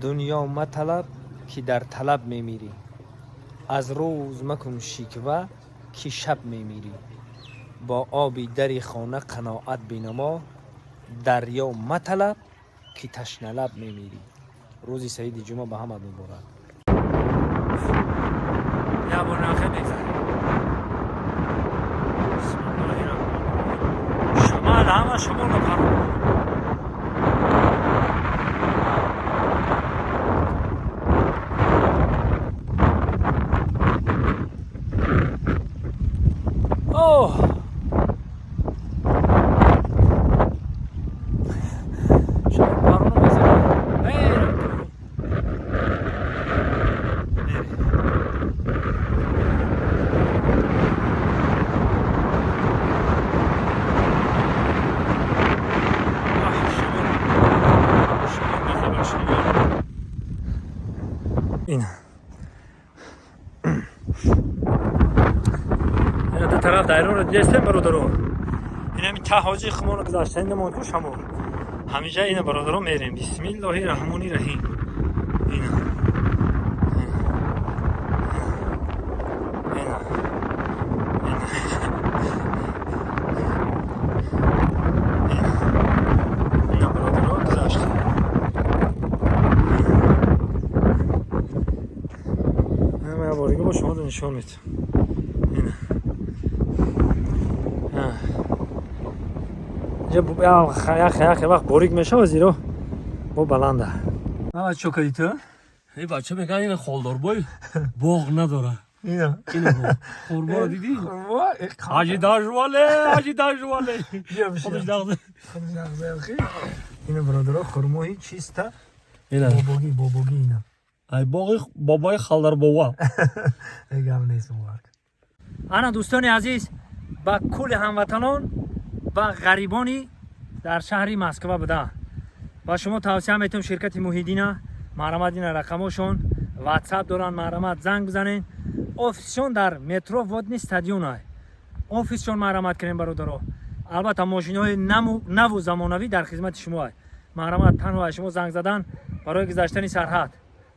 Дунё маталаб, ки дар талаб мемирӣ, аз рӯз макун шиква, ки шаб мемирӣ. Бо оби дари хона қаноат бинамо, дарё маталаб, ки ташналаб мемирӣ. Рӯзи саиди ҷумъа ба ҳамат муборак. Шамал ҳама шамолро паро. Оҳ, шамол пароно мезанад. Мерем. Мерем. Аҳ, шамол. Шамол бехабар, шамол. Ина. Ина ду тараф дайроро дидестем, бародаро. Ин ҳамин та ҳоҷи хуморо гузаштан намон ку шамол. Ҳамиҷа ина, бародаро, мерем. Бисмиллоҳи раҳмони раҳим. Ина. Ина. Ина. Ина. Ина, бародаро, гузаштем. Ина, ман борига бо шумо нишон медиҳам. Ина. Инҷа як вақт борик мешавад, зеро бо баланда. Ама чо кардӣ ту? Эй бача, меган ина холдорбой боғ надора. Ина. Ина боғ. Хурморо дидӣ? Ҳаҷи дажвале, ҳаҷи дажвале. Худаш дағзе. Ина, бародаро, хурмои чиста. Ина. Бобогӣ, бобогӣ ина. Ай боғи бобои халдарбова. Гап нест, муборак. Ана, дӯстони азиз, ба кулли ҳамватанон, ба ғарибони дар шаҳри Москва буда, ба шумо тавсия метавам ширкати Муҳиддина. Марҳамат, ина рақамошон, ватсап доранд, марҳамат, занг бизанед. Офисшон дар метро Водный стадион ай офисшон. Марҳамат кунем, бародаро. Албатта, мошиноҳои наву замонавӣ дар хизмати шумо ай. Марҳамат, танҳо аз шумо занг задан барои гузаштани сарҳад.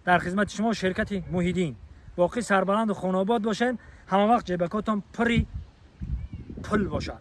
Дар хизмати шумо ширкати Муҳиддин. Боқӣ сарбаланду хонаобод бошед, ҳама вақт ҷебакотон пури пул бошад.